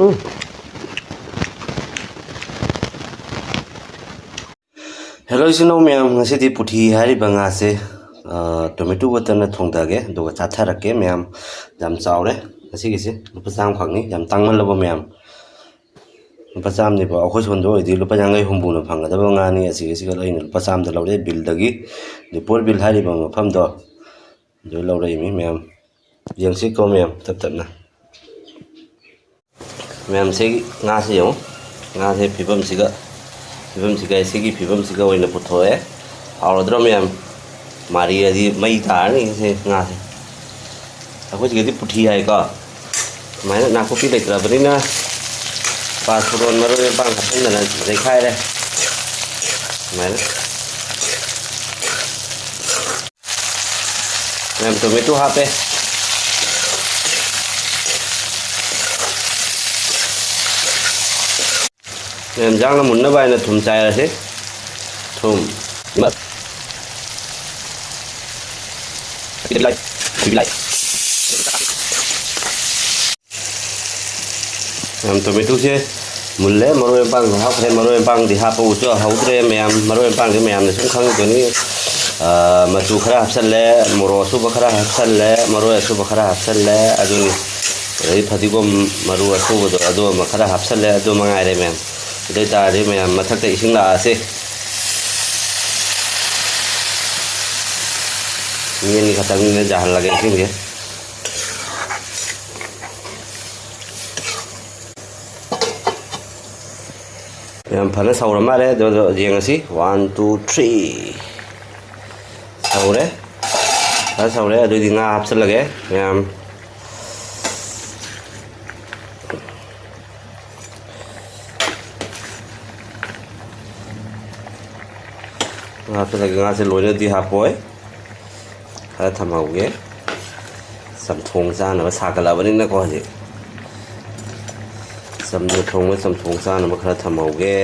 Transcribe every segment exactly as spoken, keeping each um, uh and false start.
ꯎꯝ꯫ Hello ꯏꯆꯤꯟ ꯏꯅꯥꯎ ꯃꯌꯥꯝ, ꯉꯁꯤꯗꯤ ꯄꯨꯊꯤ ꯍꯥꯏꯔꯤꯕ ꯉꯥꯁꯦ, ꯑ, ꯇꯣꯃꯦꯇꯣ ꯈꯛꯇꯅ ꯊꯣꯡꯊꯒꯦ, ꯑꯗꯨꯒ ꯆꯥꯊꯔꯛꯀꯦ ꯃꯌꯥꯝ꯫ ꯌꯥꯝ ꯆꯥꯎꯔꯦ ꯉꯁꯤꯒꯤꯁꯦ, ꯂꯨꯄꯥ ꯆꯥꯝꯃꯈꯛꯅꯤ, ꯌꯥꯝ ꯇꯥꯡꯃꯜꯂꯕ ꯃꯌꯥꯝ꯫ ꯂꯨꯄꯥ ꯆꯥꯝꯃꯅꯤꯕ, ꯑꯩꯈꯣꯏ ꯁꯣꯝꯗ ꯑꯣꯏꯗꯤ ꯂꯨꯄꯥ ꯌꯥꯡꯈꯩ ꯍꯨꯝꯐꯨꯅ ꯐꯪꯒꯗꯕ ꯉꯥꯅꯤ꯫ ꯑꯁꯤꯒꯤꯁꯤꯒ ꯑꯩꯅ ꯂꯨꯄꯥ ꯆꯥꯝꯃꯗ ꯂꯧꯔꯛꯑꯦ, ꯕꯤꯜꯗꯒꯤ, ꯗꯤꯄꯣꯔ ꯕꯤꯜ ꯍꯥꯏꯔꯤꯕ ꯃꯐꯝꯗꯣ, ꯑꯗꯨ ꯂꯧꯔꯛꯏꯃꯤ ꯃꯌꯥꯝ꯫ ꯌꯦꯡꯁꯤꯀꯣ ꯃꯌꯥꯝ, ꯇꯞ ꯇꯞꯅ꯫ ꯃꯌꯥꯝ, ꯁꯤꯒꯤ ꯉꯥꯁꯦ ꯌꯦꯡꯉꯨ꯫ ꯉꯥꯁꯦ ꯐꯤꯕꯝꯁꯤꯒ, ꯐꯤꯕꯝꯁꯤꯒ, ꯁꯤꯒꯤ ꯐꯤꯕꯝꯁꯤꯒ ꯑꯣꯏꯅ ꯄꯨꯊꯣꯛꯑꯦ꯫ ꯍꯥꯎꯔꯗ꯭ꯔꯣ ꯃꯌꯥꯝ? ꯃꯥꯔꯤꯔꯗꯤ ꯃꯩ ꯇꯥꯔꯅꯤ ꯁꯤ ꯉꯥꯁꯦ꯫ ꯑꯩꯈꯣꯏ ꯁꯤꯒꯗꯤ ꯄꯨꯊꯤ ꯍꯥꯏꯀꯣ꯫ ꯁꯨꯃꯥꯏꯅ ꯅꯥꯀꯨꯞꯄꯤ ꯂꯩꯇ꯭ꯔꯕꯅꯤꯅ ꯄꯥꯁ ꯐꯣꯔꯣꯟ ꯃꯔꯣꯏ ꯃꯄꯥꯡ ꯍꯥꯞꯆꯤꯟꯗꯅ ꯂꯩꯈꯥꯏꯔꯦ꯫ ꯁꯨꯃꯥꯏꯅ꯫ ꯃꯌꯥꯝ, ꯇꯣꯃꯦꯇꯣ ꯍꯥꯞꯄꯦ꯫ ꯃꯌꯥꯝ, ꯌꯦꯟꯖꯥꯡꯅ ꯃꯨꯟꯅꯕ ꯍꯥꯏꯅ ꯊꯨꯝ ꯆꯥꯏꯔꯁꯤ꯫ ꯊꯨꯝ꯫ ꯃꯌꯥꯝ, ꯇꯣꯃꯦꯇꯣꯁꯦ ꯃꯨꯜꯂꯦ, ꯃꯔꯣꯏ ꯃꯄꯥꯡ ꯍꯥꯞꯈ꯭ꯔꯦ꯫ ꯃꯔꯣꯏ ꯃꯄꯥꯡꯗꯤ ꯍꯥꯞꯄ ꯎꯁꯨ ꯍꯧꯗ꯭ꯔꯦ ꯃꯌꯥꯝ꯫ ꯃꯔꯣꯏ ꯃꯄꯥꯡꯗꯤ ꯃꯌꯥꯝꯅ ꯁꯨꯝ ꯈꯪꯉꯤꯗꯨꯅꯤ꯫ ꯑꯥ, ꯃꯆꯨ ꯈꯔ ꯍꯥꯞꯆꯜꯂꯦ, ꯃꯣꯔꯣꯛ ꯑꯁꯨꯕ ꯈꯔ ꯍꯥꯞꯆꯜꯂꯦ, ꯃꯔꯣꯏ ꯑꯁꯨꯕ ꯈꯔ ꯍꯥꯞꯆꯜꯂꯦ, ꯑꯗꯨꯅꯤ꯫ ꯑꯗꯩ ꯐꯗꯤꯒꯣꯝ ꯃꯔꯨ ꯑꯁꯨꯕꯗꯣ ꯑꯗꯨ ꯑꯃ ꯈꯔ ꯍꯥꯞꯆꯜꯂꯦ, ꯑꯗꯨ ꯃꯉꯥꯏꯔꯦ ꯃꯌꯥꯝ꯫ ꯑꯗꯨ ꯑꯣꯏ ꯇꯥꯔꯗꯤ ꯃꯌꯥꯝ, ꯃꯊꯛꯇ ꯏꯁꯤꯡ ꯂꯥꯛꯑꯁꯦ꯫ ꯃꯤ ꯑꯅꯤ ꯈꯛꯇꯪꯅꯤꯅ ꯌꯥꯍꯜꯂꯒꯦ ꯏꯁꯤꯡꯁꯦ꯫ ꯌꯥꯝ ꯐꯅ ꯁꯧꯔ ꯃꯥꯜꯂꯦ꯫ ꯑꯗꯣ, ꯑꯗꯣ ꯌꯦꯡꯉꯁꯤ꯫ One, two, three꯫ ꯁꯧꯔꯦ꯫ ꯐꯖ ꯁꯧꯔꯦ꯫ ꯑꯗꯨꯗꯤ ꯉꯥ ꯍꯥꯞꯆꯤꯜꯂꯒꯦ ꯃꯌꯥꯝ꯫ ꯉꯥ ꯍꯥꯞꯆꯤꯜꯂꯒꯦ꯫ ꯉꯥꯁꯦ ꯂꯣꯏꯅꯗꯤ ꯍꯥꯞꯄꯣꯏ꯫ ꯈꯔ ꯊꯝꯍꯧꯒꯦ꯫ ꯆꯝꯊꯣꯡ ꯆꯥꯅꯕ ꯁꯥꯒꯠꯂꯛꯑꯕꯅꯤꯅꯀꯣ ꯍꯧꯖꯤꯛ꯫ ꯆꯝꯅ ꯊꯣꯡꯕ ꯆꯝꯊꯣꯡ ꯆꯥꯅꯕ ꯈꯔ ꯊꯝꯍꯧꯒꯦ꯫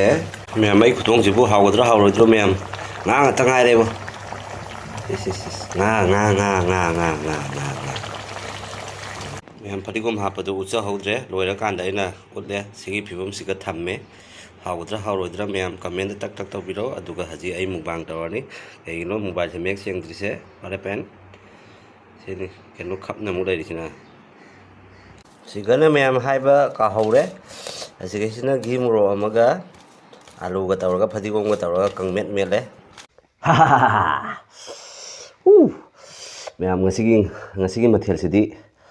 ꯃꯌꯥꯝ, ꯑꯩ ꯈꯨꯊꯣꯡꯁꯤꯕꯨ ꯍꯥꯎꯒꯗ꯭ꯔꯥ ꯍꯥꯎꯔꯣꯏꯗ꯭ꯔꯣ ꯃꯌꯥꯝ? ꯉꯥ ꯉꯥꯛꯇ ꯉꯥꯏꯔꯦꯕꯣ꯫ ꯏꯁ, ꯏꯁ, ꯏꯁ꯫ ꯉꯥ, ꯉꯥ, ꯉꯥ꯫ ꯃꯌꯥꯝ, ꯐꯗꯤꯒꯣꯝ ꯍꯥꯞꯄꯗꯨ ꯎꯠꯆꯍꯧꯗ꯭ꯔꯦ, ꯂꯣꯏꯔꯀꯥꯟꯗ ꯑꯩꯅ ꯎꯠꯂꯦ꯫ ꯁꯤꯒꯤ ꯐꯤꯕꯝꯁꯤꯒ ꯊꯝꯃꯦ꯫ ꯍꯥꯎꯒꯗ꯭ꯔꯥ ꯍꯥꯎꯔꯣꯏꯗ꯭ꯔꯥ ꯃꯌꯥꯝ comment ꯇꯛ ꯇꯛ ꯇꯧꯕꯤꯔꯣ꯫ ꯑꯗꯨꯒ ꯍꯧꯖꯤꯛ ꯑꯩ mukbang ꯇꯧꯔꯅꯤ꯫ ꯀꯩꯒꯤꯅꯣ, mobileꯁꯦ ꯃꯌꯦꯛ ꯁꯦꯡꯗ꯭ꯔꯤꯁꯦ꯫ ꯐꯔꯦ ꯄꯦꯟ꯫ ꯁꯤꯅꯤ ꯀꯩꯅꯣ ꯈꯞꯅ ꯑꯃꯨꯛ ꯂꯩꯔꯤꯁꯤꯅ꯫ ꯁꯤꯒꯅ ꯃꯌꯥꯝ ꯍꯥꯏꯕ ꯀꯥꯎꯍꯧꯔꯦ꯫ ꯑꯁꯤꯒꯩꯁꯤꯅ ꯘꯤ ꯃꯣꯔꯣꯛ ꯑꯃꯒ ꯑꯂꯨꯒ ꯇꯧꯔꯒ, ꯐꯗꯤꯒꯣꯝꯒ ꯇꯧꯔꯒ ꯀꯥꯡꯃꯦꯠ ꯃꯦꯠꯂꯦ꯫ ꯎ! ꯃꯌꯥꯝ, ꯉꯁꯤꯒꯤ, ꯉꯁꯤꯒꯤ ꯃꯊꯦꯜꯁꯤꯗꯤ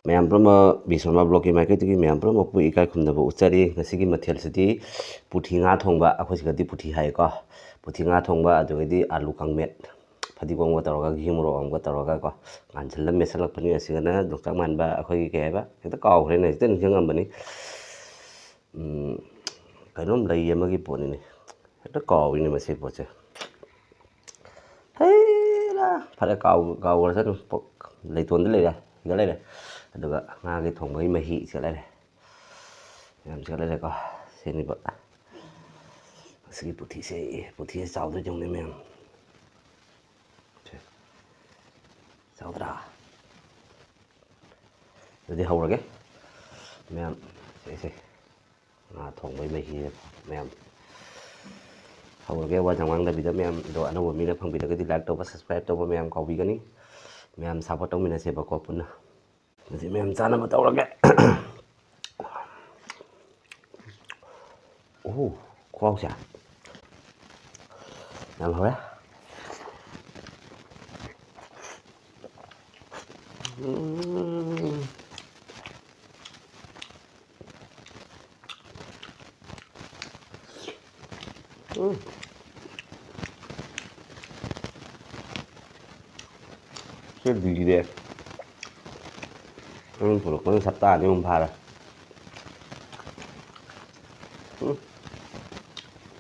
ꯃꯌꯥꯝ ꯄꯨꯝꯅꯃꯛ ꯕꯤꯁ꯭ꯋꯥꯃꯥ vlogꯀꯤ ꯃꯥꯏꯀꯩꯗꯒꯤ ꯃꯌꯥꯝ ꯄꯨꯝꯅꯃꯛꯄꯨ ꯏꯀꯥꯏ ꯈꯨꯝꯅꯕ ꯎꯠꯆꯔꯤ꯫ ꯉꯁꯤꯒꯤ ꯃꯊꯦꯜꯁꯤꯗꯤ ꯄꯨꯊꯤ ꯉꯥ ꯊꯣꯡꯕ, ꯑꯩꯈꯣꯏ ꯁꯤꯗꯗꯤ ꯄꯨꯊꯤ ꯍꯥꯏꯀꯣ꯫ ꯄꯨꯊꯤ ꯉꯥ ꯊꯣꯡꯕ, ꯑꯗꯨꯗꯒꯤꯗꯤ ꯑꯂꯨ ꯀꯥꯡꯃꯦꯠ, ꯐꯗꯤꯒꯣꯝꯒ ꯇꯧꯔꯒ, ꯘꯤ ꯃꯣꯔꯣꯛ ꯑꯃꯒ ꯇꯧꯔꯒꯀꯣ, ꯉꯥꯟꯁꯤꯜꯂ ꯃꯦꯠꯁꯤꯜꯂꯛꯄꯅꯤ꯫ ꯑꯁꯤꯒꯅ ꯌꯣꯡꯆꯥꯛ ꯃꯥꯟꯕ, ꯑꯩꯈꯣꯏꯒꯤ ꯀꯩ ꯍꯥꯏꯕ, ꯍꯦꯛꯇ ꯀꯥꯎꯈ꯭ꯔꯦꯅꯦ, ꯍꯦꯛꯇ ꯅꯤꯡꯁꯤꯡꯉꯝꯕꯅꯤ꯫ ꯎꯝ, ꯀꯩꯅꯣꯝ ꯂꯩ ꯑꯃꯒꯤ ꯄꯣꯠꯅꯤꯅꯦ, ꯍꯦꯛꯇ ꯀꯥꯎꯏꯅꯦ ꯃꯁꯤ ꯄꯣꯠꯁꯦ꯫ ꯍꯩꯔꯥ! ꯐꯔꯦ, ꯀꯥꯎ-, ꯀꯥꯎꯈ꯭ꯔꯁꯅꯨ꯫ ꯄꯣꯛ-, ꯂꯩꯇꯣꯟꯗ ꯂꯩꯔꯦ, ꯁꯤꯗ ꯂꯩꯔꯦ꯫ ꯑꯗꯨꯒ ꯉꯥꯒꯤ ꯊꯣꯡꯕꯒꯤ ꯃꯍꯤ ꯁꯤꯗ ꯂꯩꯔꯦ꯫ ꯃꯌꯥꯝ ꯁꯤꯗ ꯂꯩꯔꯦꯀꯣ꯫ ꯁꯤꯅꯤꯕ ꯉꯁꯤꯒꯤ ꯄꯨꯊꯤꯁꯦ꯫ ꯄꯨꯊꯤꯁꯦ ꯆꯥꯎꯗꯣꯏ ꯌꯦꯡꯉꯨꯅꯦ ꯃꯌꯥꯝ꯫ ꯁꯦ꯫ ꯆꯥꯎꯗ꯭ꯔꯥ? ꯑꯗꯨꯗꯤ ꯍꯧꯔꯒꯦ꯫ ꯃꯌꯥꯝ, ꯁꯦ, ꯁꯦ꯫ ꯉꯥ ꯊꯣꯡꯕꯒꯤ ꯃꯍꯤꯁꯦ ꯃꯌꯥꯝ ꯍꯧꯔꯒꯦ꯫ ꯋꯥ ꯌꯥꯝ ꯉꯥꯡꯗꯕꯤꯗ ꯃꯌꯥꯝ, ꯑꯗꯣ ꯑꯅꯧꯕ ꯃꯤꯅ ꯐꯪꯕꯤꯔꯒꯗꯤ like ꯇꯧꯕ, subscribe ꯇꯧꯕ ꯃꯌꯥꯝ ꯀꯥꯎꯕꯤꯒꯅꯤ꯫ ꯃꯌꯥꯝ support ꯇꯧꯃꯤꯟꯅꯁꯦꯕꯀꯣ ꯄꯨꯟꯅ꯫ ꯑꯗꯨꯗꯤ ꯃꯌꯥꯝ ꯆꯥꯅꯕ ꯇꯧꯔꯒꯦ꯫ ꯑꯣ, ꯈꯨꯍꯥꯎꯁꯦ ꯌꯥꯝ ꯍꯥꯎꯋꯦ꯫ ꯎꯝ꯫ ꯎꯝ꯫ ꯁꯤ ꯂꯤꯔꯦ꯫ ꯅꯪ ꯄꯨꯔꯛꯄꯅ ꯍꯞꯇꯥ ꯑꯅꯤ ꯑꯍꯨꯝ ꯐꯥꯔꯦ꯫ ꯎꯝ꯫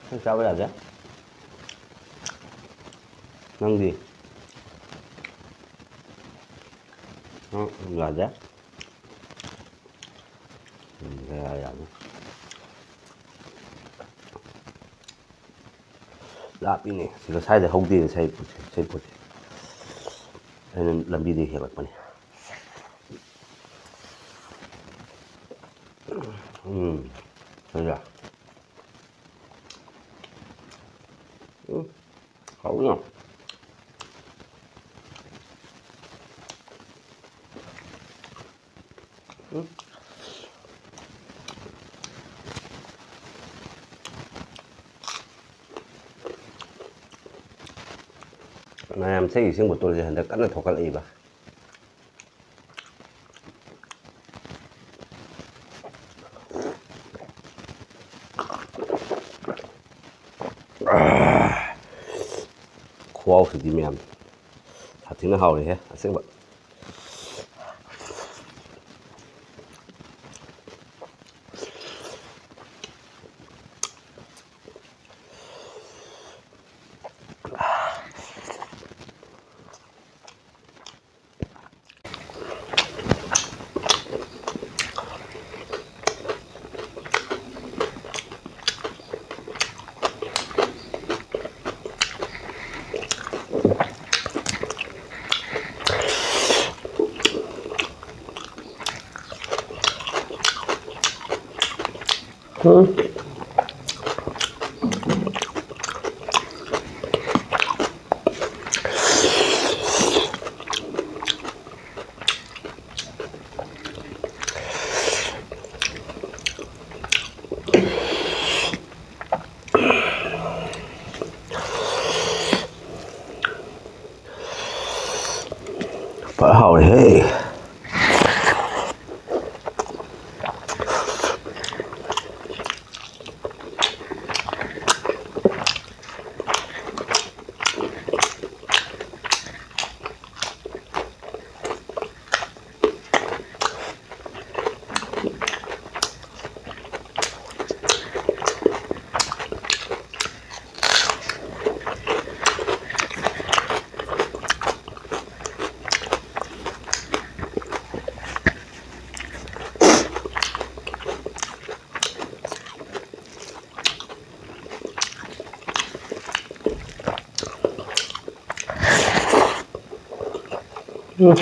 ꯅꯪ ꯆꯥꯕ ꯌꯥꯗꯦ? ꯅꯪꯗꯤ? ꯅꯪ ꯌꯥꯗꯦ? ꯎꯝ, ꯌꯥꯔꯦ, ꯌꯥꯔꯦ꯫ ꯂꯥꯞꯄꯤꯅꯦ꯫ ꯁꯤꯗ ꯁ꯭ꯋꯥꯏꯗ ꯍꯧꯗꯦ, ꯁ꯭ꯋꯥꯏ ꯄꯣꯠꯁꯦ, ꯁ꯭ꯋꯥꯏ ꯄꯣꯠꯁꯦ꯫ ꯑꯩꯅ ꯂꯝꯕꯤꯗꯒꯤ ꯍꯦꯛꯂꯛꯄꯅꯦ꯫ ꯎꯝ, ꯐꯖ꯫ ꯎꯝ, ꯍꯥꯎꯅ꯫ ꯎꯝ꯫ ꯃꯌꯥꯝ ꯆꯩ ꯏꯁꯤꯡ ꯕꯣꯇꯜꯁꯦ ꯍꯟꯗꯛ ꯀꯟꯅ ꯊꯣꯛꯀꯠꯂꯛꯏꯕ꯫ ꯈꯨꯍꯥꯎꯁꯤꯗꯤ ꯃꯌꯥꯝ ꯁꯥꯊꯤꯅ ꯍꯥꯎꯔꯦꯍꯦ ꯑꯁꯦꯡꯕ꯫ ꯐꯖ ꯍꯥꯎꯔꯦꯍꯦ꯫ ꯎꯝ꯫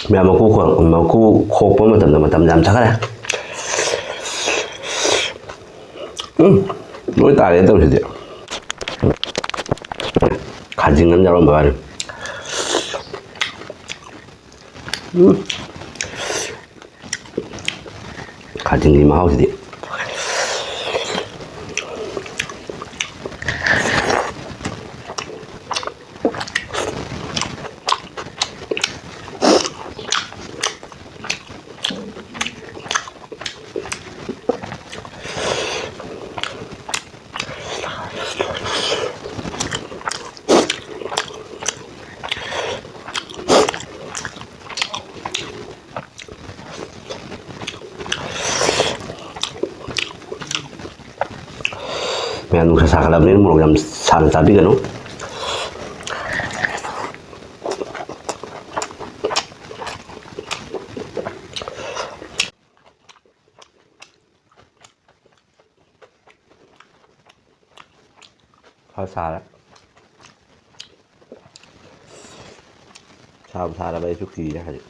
ꯃꯌꯥꯝ ꯃꯀꯨ ꯈꯣꯛ-, ꯃꯀꯨ ꯈꯣꯛꯄ ꯃꯇꯝꯗ ꯃꯇꯝ ꯌꯥꯝ ꯆꯪꯈꯔꯦ꯫ ꯎꯝ, ꯂꯣꯏ ꯇꯥꯔꯦ ꯇꯧꯔꯤꯁꯤꯗꯤ꯫ ꯈꯥꯖꯤꯡ ꯑꯃ ꯌꯥꯎꯔꯝꯕ ꯋꯥꯅꯤ꯫ ꯎꯝ꯫ ꯈꯥꯖꯤꯡꯒꯤ ꯃꯍꯥꯎꯁꯤꯗꯤ꯫ ꯃꯌꯥꯝ, ꯅꯨꯡꯁꯥ ꯁꯥꯒꯠꯂꯕꯅꯤꯅ ꯃꯣꯔꯣꯛ ꯌꯥꯝ ꯁꯥꯅ ꯆꯥꯕꯤꯒꯅꯨ꯫ ꯈꯔ ꯁꯥꯔꯦ꯫ ꯁꯥꯕꯨ ꯁꯥꯔꯕ ꯑꯩꯁꯨ ꯀꯤꯔꯦ ꯍꯧꯖꯤꯛ꯫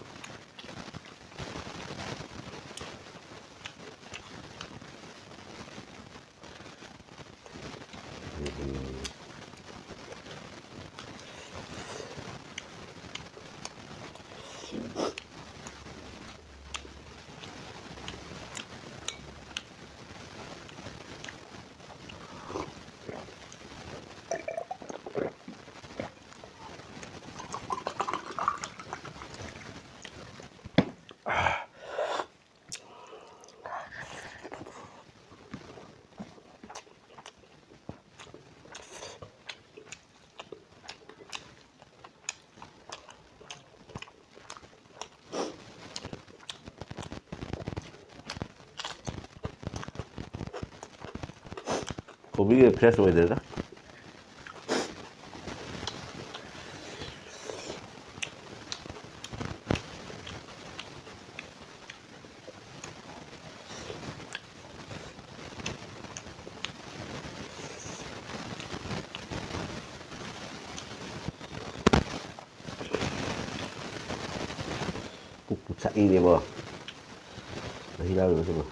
ꯀꯣꯕꯤꯒ fresh ꯑꯣꯏꯗꯦꯗ꯫ ꯄꯨꯛꯄꯨ ꯆꯥꯛꯏꯅꯦꯕꯣ꯫ ꯃꯍꯤ ꯂꯥꯡꯉꯤꯕꯁꯤꯕꯨ꯫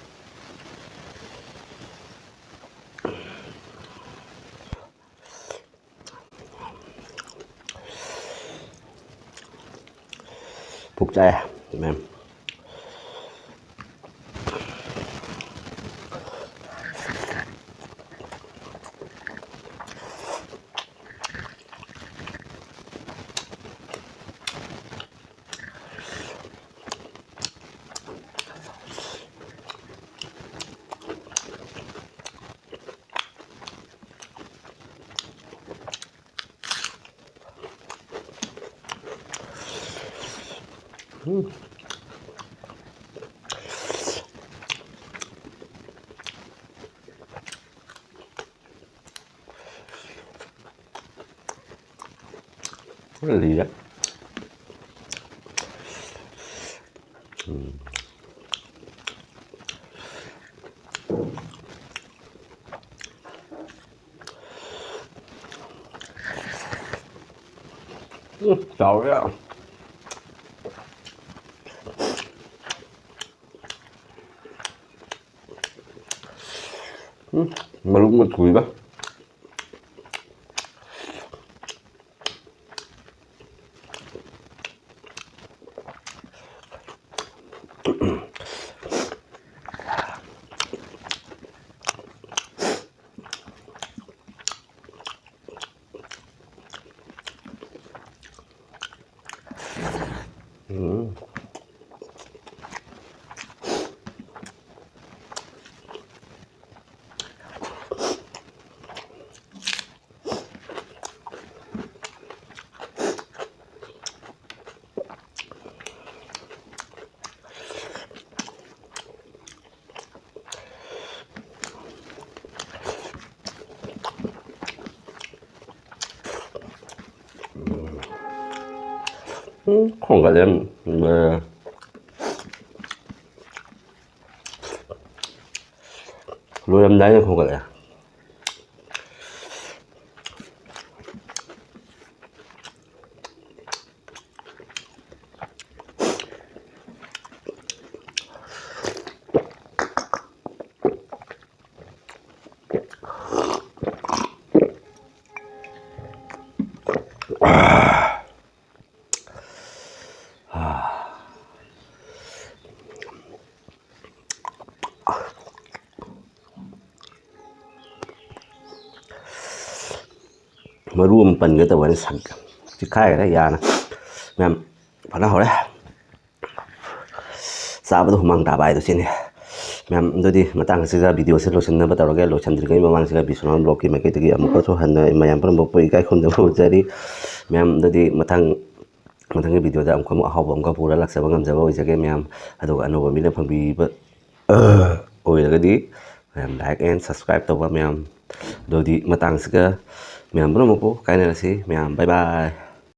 ꯄꯨꯛ ꯆꯥꯛꯑꯦ, ꯃꯦꯝ꯫ ꯎꯝ꯫ ꯈꯔ ꯂꯤꯔꯦ꯫ ꯎꯝ꯫ ꯎꯝ, ꯆꯥꯎꯔꯦ꯫ ꯎꯝ, ꯃꯔꯨꯝꯒ ꯊꯨꯏꯗ꯫ ꯎꯝ꯫ ꯎꯝ, ꯈꯣꯡꯒꯠꯂꯦ꯫ ꯎꯝ, ꯂꯣꯏꯔꯝꯗꯥꯏꯗ ꯈꯣꯡꯒꯠꯂꯦ꯫ ꯃꯔꯨ ꯑꯃ ꯄꯟꯒꯦ ꯇꯧꯕꯅꯤ, ꯁꯛ ꯆꯤꯛꯈꯥꯏꯈ꯭ꯔꯦ ꯌꯥꯅ꯫ ꯃꯌꯥꯝ, ꯐꯅ ꯍꯧꯔꯦ꯫ ꯆꯥꯕꯗ ꯍꯨꯃꯥꯡ ꯇꯥꯕ ꯍꯥꯏꯗꯣ ꯁꯤꯅꯤ꯫ ꯃꯌꯥꯝ, ꯑꯗꯨꯗꯤ ꯃꯇꯥꯡ ꯑꯁꯤꯗ ꯚꯤꯗꯤꯑꯣꯁꯦ ꯂꯣꯏꯁꯤꯟꯅꯕ ꯇꯧꯔꯒꯦ꯫ ꯂꯣꯏꯁꯤꯟꯗ꯭ꯔꯤꯉꯩ ꯃꯃꯥꯡꯁꯤꯗ ꯕꯤꯁ꯭ꯋꯥꯅꯥꯊ ꯕ꯭ꯂꯣꯒꯀꯤ ꯃꯥꯏꯀꯩꯗꯒꯤ ꯑꯃꯨꯛꯀꯁꯨ ꯍꯟꯅ ꯃꯌꯥꯝ ꯄꯨꯝꯅꯃꯛꯄꯨ ꯏꯀꯥꯏ ꯈꯨꯝꯅꯕ ꯎꯠꯆꯔꯤ꯫ ꯃꯌꯥꯝ, ꯑꯗꯨꯗꯤ ꯃꯊꯪ, ꯃꯊꯪꯒꯤ ꯚꯤꯗꯤꯑꯣꯗ ꯑꯃꯨꯛꯀ ꯑꯃꯨꯛ ꯑꯍꯥꯎꯕ ꯑꯃꯒ ꯄꯨꯔ ꯂꯥꯛꯆꯕ ꯉꯝꯖꯕ ꯑꯣꯏꯖꯒꯦ ꯃꯌꯥꯝ꯫ ꯑꯗꯨꯒ ꯑꯅꯧꯕ ꯃꯤꯅ ꯐꯪꯕꯤꯕ ꯑꯣꯏꯔꯒꯗꯤ ꯃꯌꯥꯝ like and subscribe ꯇꯧꯕ ꯃꯌꯥꯝ꯫ ꯑꯗꯨꯗꯤ ꯃꯇꯥꯡꯁꯤꯒ ꯃꯌꯥꯝ ꯄꯨꯝꯅꯃꯛꯄꯨ ꯀꯥꯏꯅꯔꯁꯤ ꯃꯌꯥꯝ꯫ Bye bye꯫